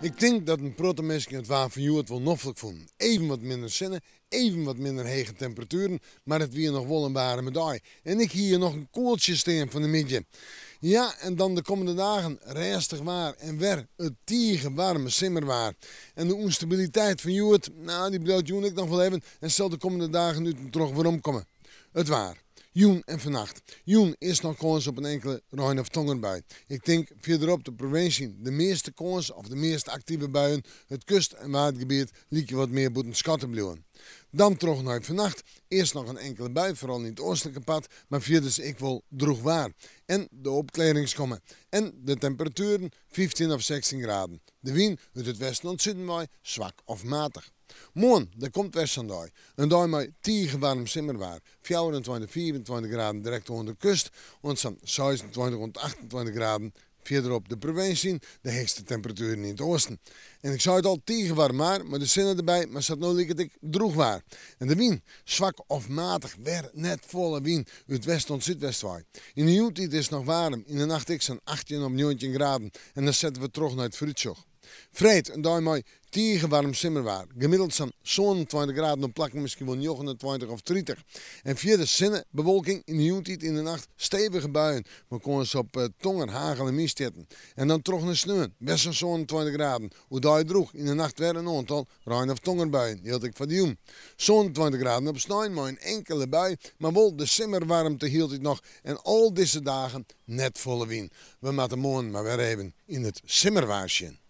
Ik tink dat in protte minsken it waar fan hjoed wol noflik fûnen. Even wat minder sinne, even wat minder hege temperatueren, mar it wie noch wol in waarme dei. En ik hie hjir noch in koeltsje stean fan 'e middei. Ja, en dan de kommende dagen rêstich waar en wer it tige waarme simmerwaar. En de ûnstabiliteit fan hjoed, nou, dy bliuwt jûn ek noch wol even en sil de kommende dagen út en troch weromkomme. It waar. Jûn en fannacht. Jûn earst noch kâns op in inkele rein of tongerbui. Ik tink fierderop de provinsje de measte kâns of de meast aktive buien, it kust en waadgebiet lykje wat mear bûten skot te bliuwen. Dan troch nei fannacht, earst noch in inkele bui, foaral yn it oastlike part, mar fierders ek wol drûch waar. En de opklearrings komme. En de temperatueren 15 of 16 graden. De wyn út it westen oant suden wei swak of matich. Moarn, der komt wer sa'n dei. In dei mei tige waarm simmerwaar. 24, 25 graden direkt oan de kust, oant sa'n 26 oant 28 graden fierderop de provinsje, de heechste temperatueren yn it oasten. En ik sei it al, tige waarm waar, mei de sinne derby, mar sa't no liket ek drûch waar. En de wyn, swak of matich, wer net folle wyn út west oant súdwest wei. Yn de jûntiid is it noch waarm, yn de nacht ek sa'n 18 of 19 graden. En dan sette we troch nei it foarútsjoch. Freed, in dei mei tige waarm simmerwaar. Gemiddeld sa'n 27 graden, op plakken miskien wol 29 of 30. En fierders sinne, bewolking, yn de jûntiid, yn de nacht stevige buien, mei kâns op tonger, hagel en wynstjitten. En dan troch nei sneon, wer sa'n 27 graden. Oerdei drûch, yn de nacht wer in oantal rein of tongerbuien, jildt ek foar de jûn. 27 graden op snein mei in inkele bui, mar wol de simmerwaarmte hieltyd noch en al dizze dagen net folle wyn. We moatte moarn mar wer even yn it simmerwaar sjen.